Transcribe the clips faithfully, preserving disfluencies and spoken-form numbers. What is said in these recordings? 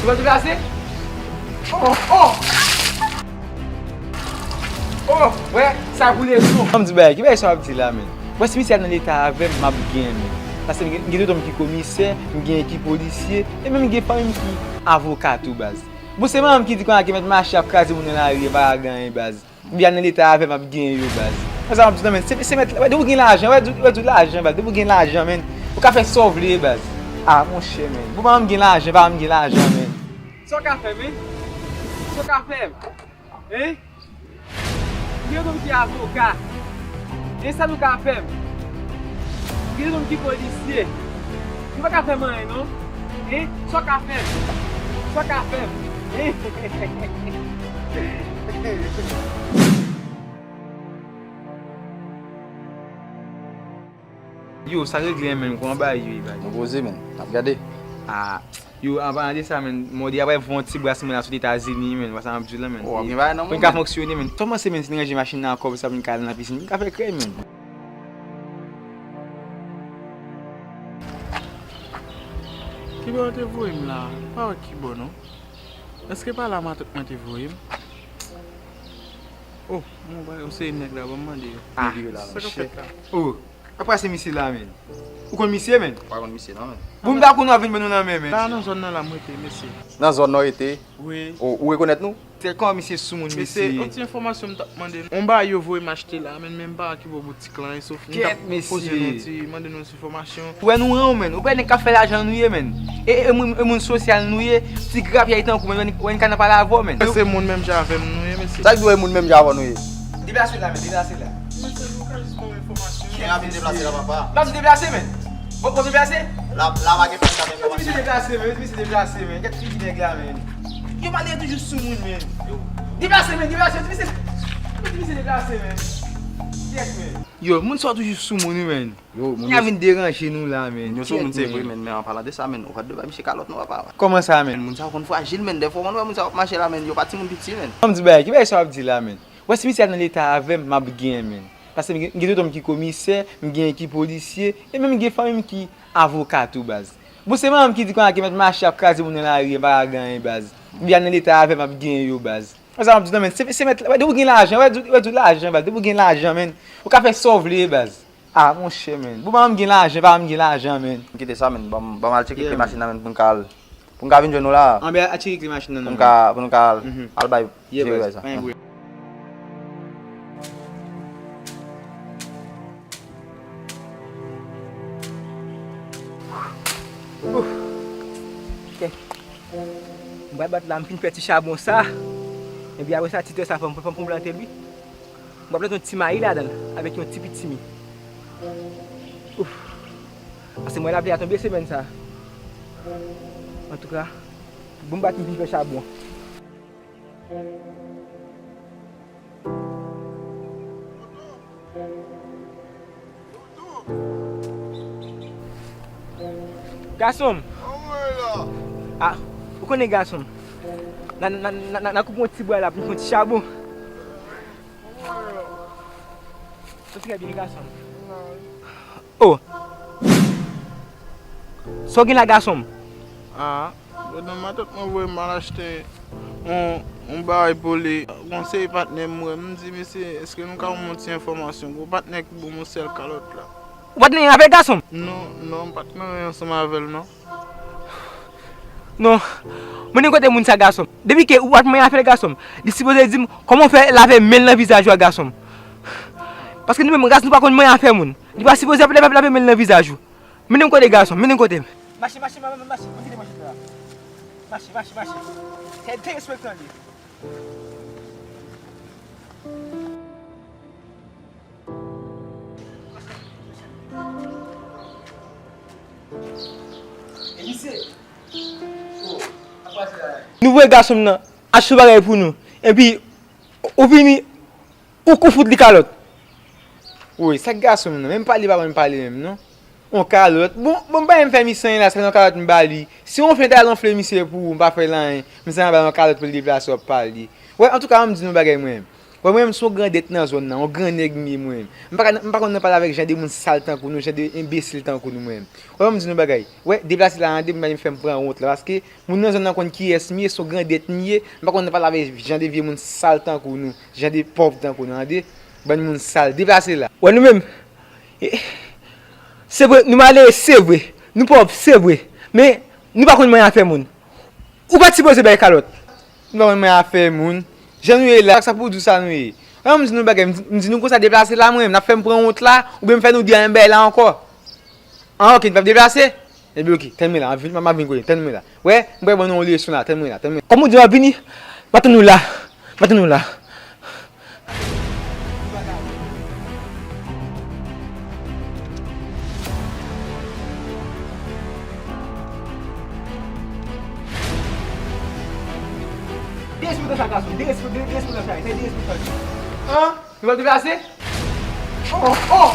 Ou deplase? Oh, oh! Oh, wè, sa pou leson. Ban m di bagay, ki bagay sa w ap di la, menn? Wè, si misye al nan leta avè m, m ap genyen, menn. Paske m gen, m gen tonton m ki komisè, m genyen ki polisye, e menm m gen fanmi m ki avoka tou, baz. Bon, se manman m ki di konnya ke mèt mache ap kraze moun nan lari, pa ka gen anyen, baz. Li al nan leta avè m ap genyen yo, baz. Wè sa m ap di w, non, menn. Se, se mèt, wè, depi w gen lajan, wè, di, wè, di w lajan, baz. Depi w gen lajan, menn, ou ka fè sa w vle, baz. Ah, monchè, menn. Bon, pa m gen lajan, pa m gen lajan, menn. Sa w ka fè, menn? Sa w ka fè? Hein? Ou gen yon ki avoka. E sa nou ka fè m? Ou gen yon ki polisye. Nou pa ka fè m anyen, non. Hein? Sa w ka fè m? Sa w ka fè m? Hein? Yo, sa regle, menn, kòman bagay yo ye, baz? Nou poze, menn. N ap gade. Ah, yo, an palan de sa, menn, mòde apre voye yon ti bras mwen la sot Etazini, menn. Wè sa m ap di w la, menn. Oh, w ap gen bagay nan men w, menn. Pou n ka fonksyone, menn. Kòmanse, menn, si n ranje machin nan ankò, pou sa pou n ka al nan pisin. N ka fè krèy, menn. Kibò yo te voye m la? M pa wè kibò, non. Èske pa la matant mwen te voye m? Oh, mwen wè yon seri nèg la, ban m mande yo. Ah, sa k ap fèt la? Oh, apa se misye la, menn? Ou konn misye, menn? M pa konn misye, non, menn. Bon, m pa konn w ap vin ban nou nan men, menn. La nan zòn nan la m rete, mesye. Nan zòn nan w rete? Wi. Oh, ou rekonèt nou? Tèt kòman misye soumoun, mesye. Mesye, yon ti enfòmasyon m t ap mande nou. On bagay yo voye m achte la, menn, men m pa wè kibò boutik lan ye, sof m t ap poze nou ti, mande nou ti enfòmasyon. Ou wè nou ran w, menn. Ou pa wè nèg k ap fè lajan nou ye, menn. E, e, e moun, e moun sosyal nou ye. Ti grapyay tankou, menn, wè n ka nan pale avè w, menn. Se moun menm jan avè m nou ye, mesye. Sa k di w e moun menm jan avè nou ye? Deplase la, menn, deplase la. Mwen se Lucas, bon enfòmasyon. Ken ap vin deplase la, papa? Ban m deplase, menn. Bon, bon deplase. La, la pa gen pèsonn k ap enfòmasyon. Misye deplase, menn, misye deplase, menn. Gad figi nèg la, menn. Yo pale toujou sou moun, menn. Deplase, menn, deplase, misye, misye deplase, menn. Yes, menn. Yo, moun sa toujou sou moun, wi, menn. Yo, moun yo vin deranje nou la, menn. Moun yo sou moun, se vre, menn, men an palan de sa, menn, ou pa t dwe bay misye kalòt, non, papa. Kòman sa, menn? Moun sa yo konn frajil, menn, dèfwa w konn wè moun sa yo ap mache la, menn, yo pa timoun piti, menn. Ban m di bagay, ki bagay sa w ap di la, menn? Wè, si misye al nan leta avè m, m ap genyen, menn. Paske m gen, m gen tonton m ki komisè, m genyen ki polisye, e menm m gen fanmi m ki avoka tou, baz. Bon, se manman m ki di konnya ke mèt mache ap kraze moun nan lari, pa ka gen anyen, baz. Li al nan leta avè m, m ap genyen yo, baz. Wè sa m ap di w, non, menn. Se, se mèt, wè, depi w gen lajan, wè, di, wè, di w lajan, baz. Depi w gen lajan, menn, ou ka fè sa w vle, baz. Ah, monchè, menn. Bon, manman m gen lajan, papa m gen lajan, menn. Kite sa, menn. Ban m, ban m al tcheke kle machin nan, menn, pou n ka al. Pou n ka vin jwenn ou la. Anben, al tcheke kle machin nan, non, pou n ka, pou nou ka al, al bay jere bagay sa. Ouf. Ok. M pral bat la, m fin fè ti chabon sa. Epi apre sa, ti tè sa, fò m, fò m plante l, wi. M pral plante yon ti mayi ladan l, avèk yon ti pitimi. Ouf. Paske m wè lapli a tonbe semèn sa. Antouka, bon, m bat, m fin fè chabon. Gason m. Ah, ou konnen, gason m. N a, n a, n a, n a, n a koupe yon ti bwa la pou n fè yon ti chabon. Trè byen, gason m. Oh. Sa w gen la, gason m? Ah, matant mwen voye m al achte yon, yon bagay pou li. Yon seri patnè m wè, m di, "Mesye, èske nou ka ban m yon ti enfòmasyon?" Gon patnè ki ban m yon sèl kalòt la. Ou pa t nan anyen avè l, gason m? Non, non, m pa t nan anyen ansanm avè l, non. Non. Mennen kote moun sa, gason m. Depi ke ou pa t manyen afè l, gason m, li sipoze di m kòman w fè lave men l nan vizaj ou a, gason m. Paske nou menm, ras, nou pa konn manyen afè moun. Li pa sipoze ap lave, lave men l nan vizaj ou. Mennen m kote, gason m, mennen m kote. Mache, mache, mache, mache. Mwen kite manje la. Mache, mache, mache. Se derespektan li. Nou voye gason m nan achte yon bagay pou nou. Epi, ou vini, ou, ou fout li kalòt. Woy, sa k gason m nan? Menm pale pa konn pale menm, non. Yon kalòt. Bon, bon, m pa menm fè misye anyen la, se yon kalòt m ba li. Si yon fen ta al anfle misye pou ou, m pa fè l anyen. Misye anba yon kalòt pou l deplase, w ap pale. Wè, antouka, ban m di nou bagay mwen menm. Wè, mwen menm se yon grandèt nan zòn nan, yon gran nèg m ye mwen menm. M pa ka, m pa konn nan pale avèk jan de moun sal tankou nou, jan de enbesil tankou nou mwen menm. Wè, m di nou bagay. Wè, deplase la, tande, m pa fè m pran wont la, paske moun nan zòn nan konn kiyès m ye, se yon grandèt m ye, m pa konn nan pale avèk jan de vye moun sal tankou nou, jan de pòv tankou nou, tande. Bann moun sal, deplase la. Wè, nou menm, e, se vre, nou malere, se vre, nou pòv, se vre, men nou pa konn manyen afè moun. Ou pa t sipoze bay kalòt. Nou pa konn manyen afè moun. Jan nou ye la, sa pou di sa nou ye. Wè, m di nou bagay, m di, m di nou konsa deplase la, mwen, n ap fè m pran wont la, oubyen m fè nou di anyen bay la ankò. An, ok, n p ap deplase? Ebyen, ok, tann mwen la, m ap vin, m ap vin kote, tann mwen la. Wè, m pral ban nou yon leson la, tann mwen la, tann mwen la. Kòm ou di w ap vini, m ap tann ou la, m ap tann ou la. Derespektan sa, gason, derespektan, derespektan sa, se derespektan. An? Nou p ap deplase? Oh, oh!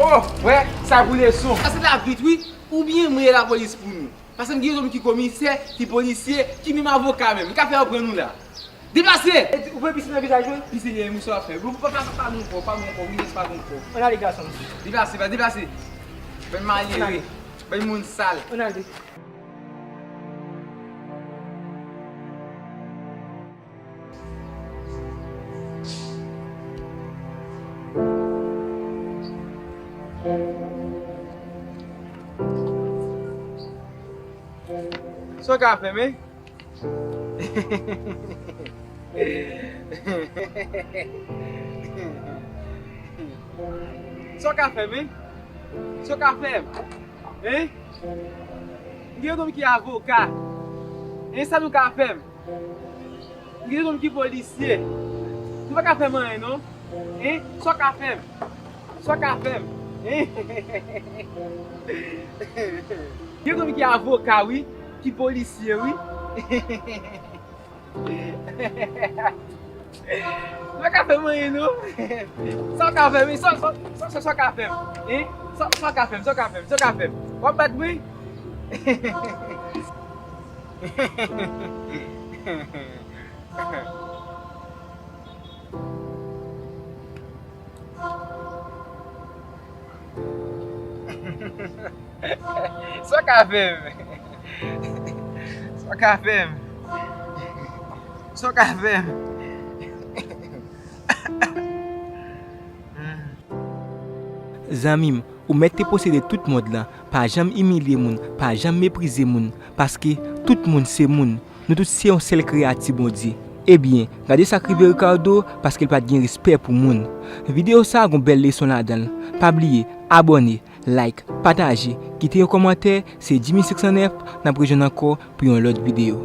Oh, wè, sa pou leson. Sa se la vit, wi. Oubyen m rele lapolis pou nou. Paske m gen yon nonm ki komisè, ki polisye, ki menm avoka menm. M ka fè yo pran nou la. Deplase! E, ou vle pise nan vizaj mwen? Pise, e, mouche, w ap fè. Bon, pa, pa, pa bon kò, pa bon kò, wi, pa bon kò. Ann ale, gason. Deplase, pa deplase. Bann malere. Ann ale. Bann moun sal. Ann ale. Sa w ka fè m, en? Sa w ka fè m, en? Sa w ka fè m, en? M gen yon nonm ki avoka. En, sa nou ka fè m? M gen yon nonm ki polisye. Nou pa ka fè m anyen, non. En? Sa w ka fè m? Sa w ka fè m? En? M gen yon nonm ki avoka, wi, ki polisye, wi. Ou pa ka fè m anyen, non. Sa w ka fè m, sa, sa, sa, sa, sa w ka fè m, en? Sa, sa w ka fè m, sa w ka fè m, sa w ka fè m. W ap bat mwen? Sa w ka fè m? Sa w ka fè m? Sa w ka fè m? Zanmi m, ou mèt te posede tout mond lan. Pa janm imilye moun, pa janm meprize moun, paske tout moun se moun. Nou tout se yon sèl kreyati Bondye. Ebyen, gade sa k rive Ricardo, paske l pa t gen respè pou moun. Videyo sa a gon bèl leson ladan l. Pa bliye, abòne, like, pataje, kite yon kòmantè, se Jimmy senk san nèf, n ap rejwenn ankò pou yon lòt videyo.